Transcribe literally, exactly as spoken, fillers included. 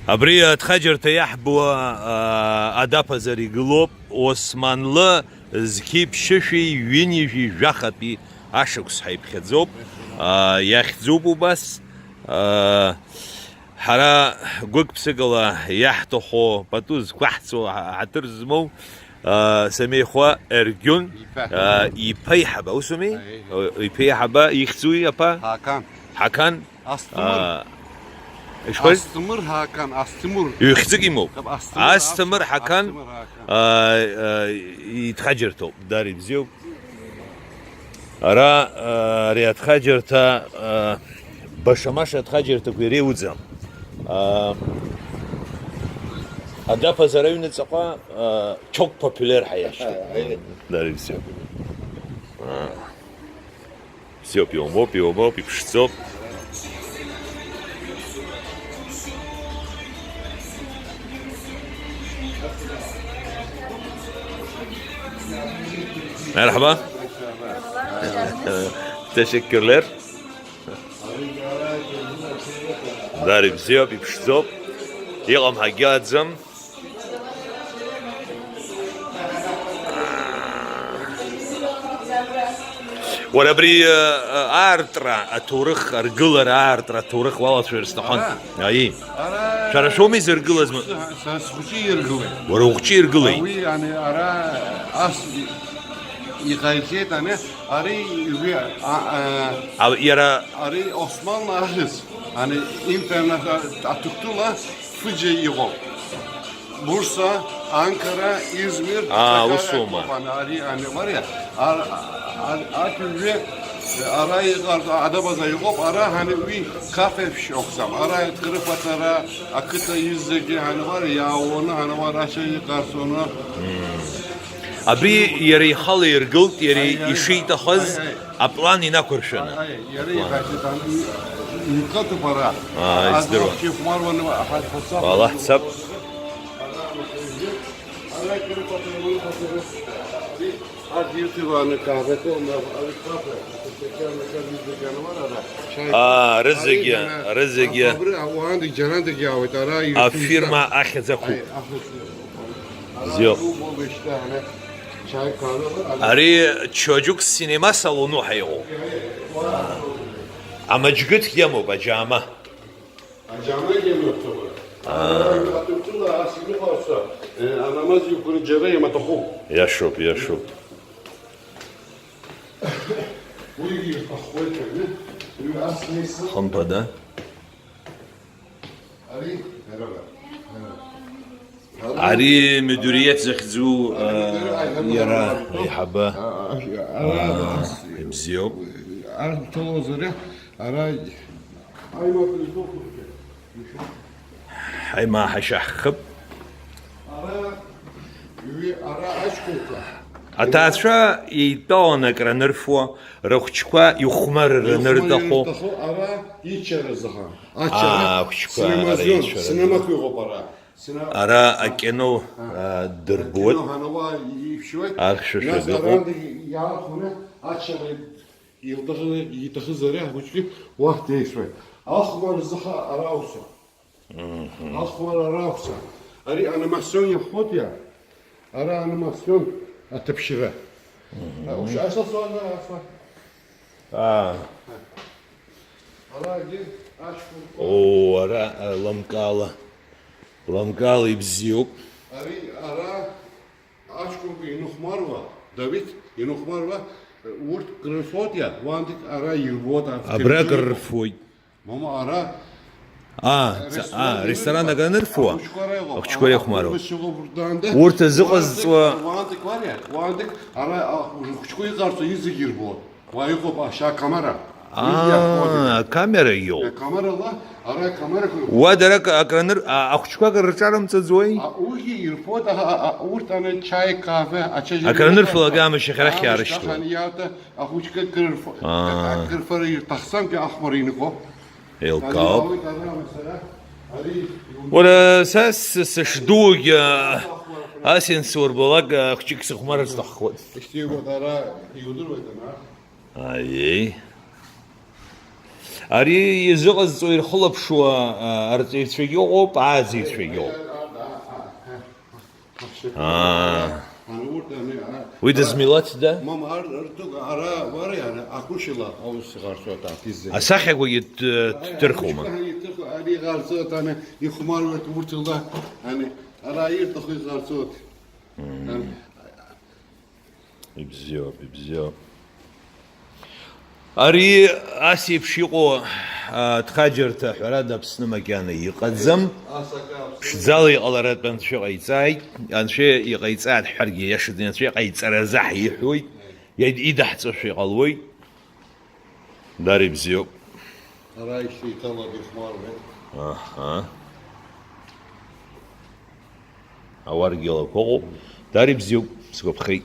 Абри аҭхаџьырҭа иаҳбо, аа, адаԥазар игылоуп, Османлы зқьи ԥшьышәи ҩынҩажәи жәахатәи ашықәс ҳаиԥхьаӡоуп, аа, иахьӡуп убас, аа, ҳара гәык-ԥсыкала иаҳҭаху пату зқәаҳҵо ҳа-, ҳаҭыр змоу, аа, Самеихәа Ергьун, Иԥа. Аа, иԥа иҳаба, усуми? Аиеи. О, иԥа иҳаба, ихьӡуи аԥа? Ҳакан. Ҳакан? Асҭмыр. Аа, ишԥа? Асҭмыр Ҳакан, Асҭмыр. Ҩ-хьӡык имоуп. Каб Асҭмыр, Асҭмыр Ҳакан, Асҭмыр Ҳакан. Аа, аа, иҭхаџьырҭоуп, дар ибзиоуп. Ара, аа, ари аҭхаџьырҭа, аа, баша-маша аҭхаџьырҭақәа иреиуӡам. Аа, адаԥазар аҩныҵҟа, аа, чок популер ҳәа иашьҭоуп. Дар ибзиоуп. Аа. Бзиоуп, иумоуп, иумоуп, иԥшӡоуп. Merhaba. Teşekkürler. Дар ибзиоуп, иԥшӡоуп. Иҟам ҳагьааӡам. Уара абри, э, э, аартра аҭоурых, аргылара аартра аҭоурых уалацәажәар сҭахын. Ара? Аи. Ара. Шәара шәоуми зыргылаз? Са, са схәыҷы иргылеит. Уара ухәыҷы иргылеит? Уи, ани, ара ас и-, иҟаиҵеит, ани, ари, уи, а, а, А, иара ари Османлы ахьӡ, ани, интернет а-, аҭыхтәыла Фыџьа иҟоуп. Бурса, Анкара, Измир, Аа, Сакариа усоума? Иҟоуп, ан-, ари, ани, мариа, ар-, ар-, арҭ ҩажәи, ара иҟарҵо, адабаза иҟоуп, ара, ҳани, уи кафе шәшьоуқәӡам. Ара крыфатара, ақыҭа изегьы, ҳанвар, иаауаны, ҳанвар, ача иҟарҵоны. Абри иара ихала иргылт, иара Аи, аи. ишиҭахыз Аи, аи. аплан инақәыршәаны. Аи, аи, иара Аплан. иҳәахьеит, ан-, ҩ-, ҩ-, ҩнкы аҭыԥ ара. Аа, Ара издыруан. Ахьи хәмаруан, аҳа-, ҳасаб. Уаллаҳ, ҳасаб. Ар ирҭиуан, кафе, кафе, кафе, кафе, кафе, кафе, Аа, рызегьы, Ари, рызегьы. Абри, ауаанӡа џьарандагь иаауеит, ара ирҭиуан. Афирма ахьӡ ақәуп. Аи, ахьӡ. Бзиоуп. Ари Чоџьук синема салон уҳәа иҟоуп. Амаџьгыҭгьы амоуп, аџьаама. Аџьаамагьы амоуп, ҭабуп. Аа. Аҭырқәтәыла ас иныҟарҵо, э, анамаз иқәны џьара имаҭәахәуп. Иашоуп, иашоуп. Уигьы ирҭаххоит, аҩы, уи ас неиса. Хымԥада. Ари, араба. Ари мидуриет захьӡу, Ари, а, ари, иара ари, аиҳабы. А, а, а, Аа, ас, ибзиоуп. Ар ҭалозар, ара, аимак изоуп. Ҳаимаа ҳашьаҳхып. Ара, ҩи, ара аҷкәынқәа. Аҭаацәа еидтәаланы акранырфуа, рыхәҷқәа ихәмарыр анырҭаху. Ихәмарыр анырҭаху, ара иччара азыҳәан. Аччара, Аа, ахәҷқәа ара синемазион, иччара синематә азыҳәан. Иҟоуп ара. Сина-, Ара а, акино, а, а, дырбоит. Акино ҳанауа иԥшьоит. Ахьшәашәа Нас дыҟоуп. Арантәи иаахәаны аччара илҭахы-, иҭахызар ахәыҷгьы уахь деисуеит. Ахәмарра азыҳәан ара ауса. Мгм. Ахәмарра ара ауса. Ари анимацион иаҳҳәоит иара. Ара анимацион аҭаԥшьра. Мгм. Уш-, аса суана, аса. Аа. Арагьы аҷкәынқәа. Оо, ара, а, лымкаала. Лымкаала ибзиоуп. Ари ара аҷкәынқәа инхәмаруа, Давид инхәмаруа, урҭ крырфоит иа, уантәи ара ирбоит, а, Абра телевизор. Крырфоит. Мама, ара Аа, ца-, ресторан аа, ресторан иҟоуп. Агра нырфуа? Ахәыҷқәа реиӷоуп. Ахәыҷқәа Ара, реихәмаруа. Ахәыҷқәа шьоуҟа рданда. Урҭ азыҟазҵо Уантәи, уантәи кәариа, уантәи ара, а, ахәыҷқәа иҟарҵо изегь ирбоит. Уа иҟоуп ашьа акамера. Аа, Уи иаҳәоит. Акамера иоуп. Акамерала, ара акамерақәа. Уа дара ак-, акраныр-, а, ахәыҷқәа акрырҿарымҵаӡои? А, уигьы ирфоит, а, а, а, урҭ ана чаи, кафе, ачаи Акранырфалак амашьахь арахь Аа, иаарышьҭуеит. Ахәыҷқәа крырфо-, Аа. Акрырфара ирҭахӡамкәа ахәмарра иныҟәо. Еилкаауп. Ари ауеит, ара, ара, ари иундур. Уара, са с-, сышдуугьы, ас иансурбалак, а, хәҷык сыхәмарыр сҭаххоит. Ишьҭеиуа дара иудыруеит, ана. Аиеи. Ари изыҟазҵо ирхылаԥшуа, а, арҵаҩцәагьы ыҟоуп, ааӡаҩцәагьы ыҟоуп. Аа. Ани урҭ ани, а, Уи дызмилаҭда? Мама, ар-, артук, ара, вари, ара, акушала, аус ҟарҵоит, акизе. Асахьақәагьы ҭ-, ҭ-, ҭырхума? Ари ҟарҵоит, ани, ихәмаруеит урҭ ла, ани, ара ирҭаху иҟарҵоит. Ибзиоуп, ибзиоуп. Ари ас еиԥш иҟоу, а, ҭхаџьырҭа, ҳәарада, Аԥсны макьана иҟаӡам. Ԥшӡала иҟаларатәы Анцәа иҟаиҵааит. Анцәа иҟаиҵааит ҳҳәаргьы иашаӡам, Анцәа иҟаиҵаразы ҳиҳәоит. Иа-, идаҳҵошәа иҟалоит. Дара ибзиоуп. Ара ишеиҭалак ихәмаруеит. Аҳа. Ауаргьалақәа ыҟоуп. Дара ибзиоуп, сгәаԥхеит.